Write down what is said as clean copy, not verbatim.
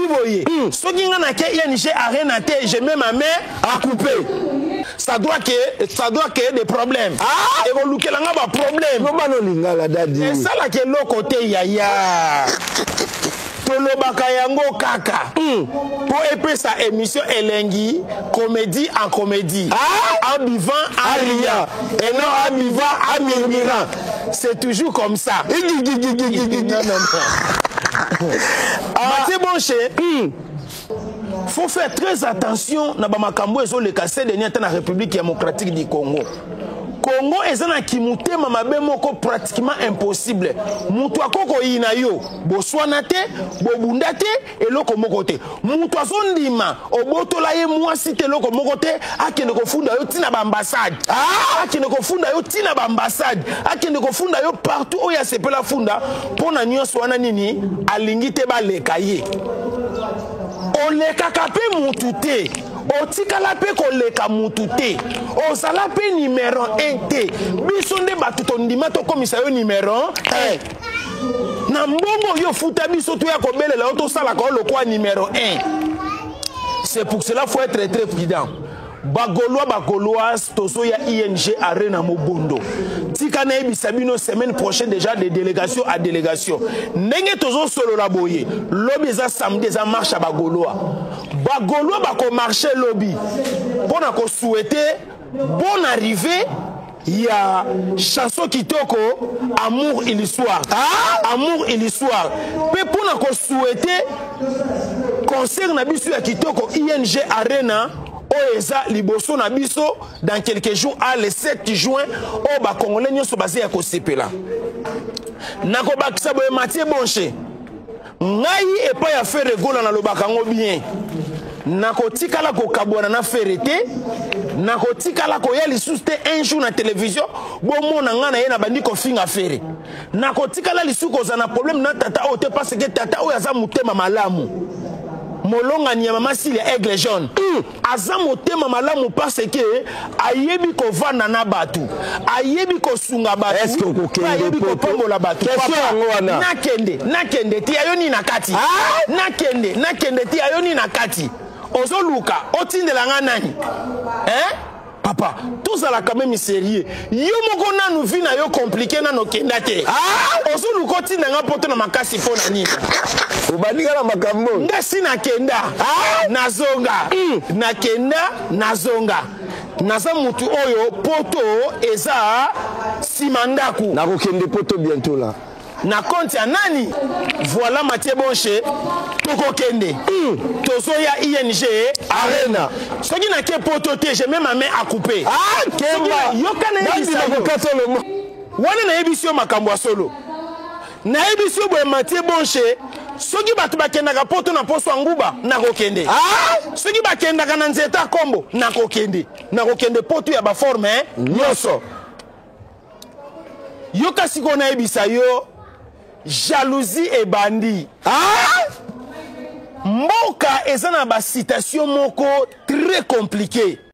boye, soki nga nake ING Arena te, je mets ma main à couper. Ça doit créer des problèmes. Ah! Ekolukela nga baproblème. Loba no lingala, dadi. Esalaka eloko te, yaya. Tolobaka yango kaka mpo epesa émission elengi, comédie en comédie. Ah! En buvant, en riant, et non en buvant, en murmurant. C'est toujours comme ça. Non, non, non. Mathieu Bonche, faut faire très attention na bamakambo ezoleka ces derniers temps na République démocratique du Congo. Congo eza na kimutema mabe moko pratiquement impossible. Moto akokoyina yo, boswana te, bobunda te, eloko moko te. Moto azondima obotola ye mwasi te, eloko moko te, akende kofunda yo ntina baambassade, akende kofunda yo ntina baambassade, akende kofunda yo partout oyo asepela funda. Mpo na nyonso wana nini? Alingi te baleka ye. Olekaka mpe mutu te, otikala mpe koleka mutu te, ozala mpe numero 1 te. Biso nde bato tondima tokomisa yo numero 1 na mbongo oyo ofuta biso, toya kobelela yo, tosalaka yo lokwa numero 1. C'est pour cela, faut être très prudent. Bagaulois, Bagauloise, tozoya ING Arena Mobondo. Tika nayebisa bino, semaine prochaine déjà, de délégation à délégation, ndenge tozosolola boye, lobi eza samedi, eza marche ya Bagaulois. Bagaulois bakomarche lobi mpo na kosouhaiter bonne arrivée ya chanson kitoko Amour illusoire. Ah! Amour illusoire, mpe mpo na kosouhaiter concert na biso ya kitoko ING Arena oyo eza liboso na biso dans quelques jours, à le 7 juin, oyo Bakongolais nyonso baza ya kosepela. Nakobakisa boye, Matie Bonche, ngai epai ya Ferre Gola nalobaka yango bien: nakotikala kokabwana na Ferre te, nakotikala koya lisusu te un jour na télévision bomona ngai na ye na bandi kofinga Ferre. Nakotikala lisusu kozala na problème na tata oyo te, parce que tata oyo aza motema malamu, molongani ya mama Silia Aigle Jaune. Aza motema malamu parce que ayebi kovanda na bato, ayebi kosunga bato, ayebi kopambola bato. Nakende, nakende ti ayo nini na kati? Ah? Nakende, nakende ti ayo nini na kati? Ozoluka otindela nga nani, hein? Papa, tozala quand même sérieux. Yo moko nanu vie na yo compliqué, nanu okenda te. Ah! Ozoluka otinda nga poto na makasi mpo na nini? Obandika na makambo. Nga si nakenda. Ah! Nazonga. Nakenda, nazonga, naza mutu oyo poto eza nsima ndako. Nakokende poto bientôt là. Na compte ya nani? Voilà, Matie Bonche, tokokende. Tozoya ING Arena. Soki nake poto te, je mets ma main à couper. Ah, kemba. Yoka, nayebisa yo wana, nayebisi yo makambo ya solo, nayebisi yo boye, Matie Bonche: soki bato bakendaka poto na poso ya nguba, nakokende. Ah! Soki bakendaka na nzete ya kombo, nakokende. Nakokende poto ya baforme nyonso. Yoka sikoyo, nayebisa yo, jalousie ebandi. Ah! Mboka eza na basituation moko très compliqué.